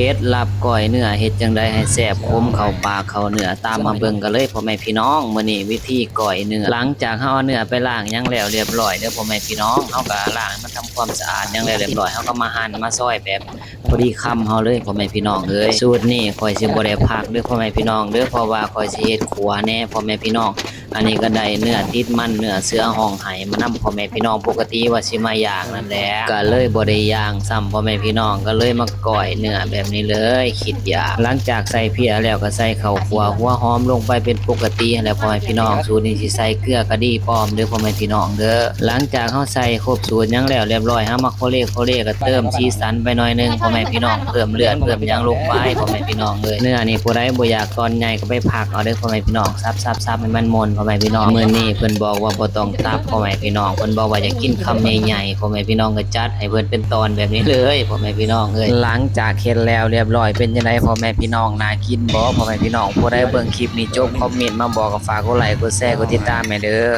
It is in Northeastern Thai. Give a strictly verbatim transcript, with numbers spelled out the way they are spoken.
เคล็ดลับก้อยเนื้อเฮ็ดจั่งใดให้แซ่บขมเข้าปากเข้าเนื้อ ตามมาเบิ่งกันเลยพ่อแม่พี่น้อง มื้อนี้วิธีก้อยเนื้อ หลังจากเฮาเอาเนื้อไปล้างหยังแล้วเรียบร้อยเด้อพ่อแม่พี่น้อง เฮาก็ล้างให้มันทำความสะอาดหยังแล้วเรียบร้อย เฮาก็มาหั่นมาซอยแบบพอดีคำเฮาเลยพ่อแม่พี่น้องเอ้ย สูตรนี้ข้อยสิบ่ได้ผักเด้อพ่อแม่พี่น้องเด้อ เพราะว่าข้อยสิเฮ็ดขั่วแหน่พ่อแม่พี่น้อง อันนี้ก็ได้เนื้อติดมัน เนื้อเสือฮ้องไห้มานำพ่อแม่พี่น้อง ปกติว่าสิมาย่างนั่นแหละ ก็เลยบ่ได้ย่างซ้ำพ่อแม่พี่น้อง ก็เลยมาก้อยเนื้อแบบนี้เลย คิดอยาก หลังจากใส่เพี้ยแล้วก็ใส่ข้าวคั่วหัวหอมลงไปเป็นปกติหั้นแหละพ่อแม่พี่น้อง สูตรนี้สิใส่เกลือกะดีพร้อมเด้อพ่อแม่พี่น้องเด้อ หลังจากเฮาใส่ครบสูตรหยังแล้วเรียบร้อย เฮามาโคเลโคเลก็เติมสีสันไปหน่อยหนึ่งพ่อแม่พี่น้อง เพิ่มเลือดเพิ่มหยังลงไปพ่อแม่พี่น้องเอ้ย เนื้อนี่ผู้ใดบ่อยากตอนใหญ่ก็ไปผักเอาเด้อพ่อแม่พี่น้อง สับๆๆ ให้มันม่วนพ่อแม่พี่น้อง มื้อนี้เพิ่นบอกว่าบ่ต้องตับพ่อแม่พี่น้อง เพิ่นบอกว่าอยากกินคำใหญ่ๆ พ่อแม่พี่น้องก็จัดให้เพิ่นเป็นตอนแบบนี้เลยพ่อแม่พี่น้องเอ้ย หลังจากเฮ็ดแล้วเรียบร้อยเป็นจั่งใดพ่อแม่พี่น้อง น่ากินบ่พ่อแม่พี่น้อง ผู้ใดเบิ่งคลิปนี้จบคอมเมนต์มาบอกก็ฝากกดไลค์กดแชร์กดติดตามแหน่เด้อ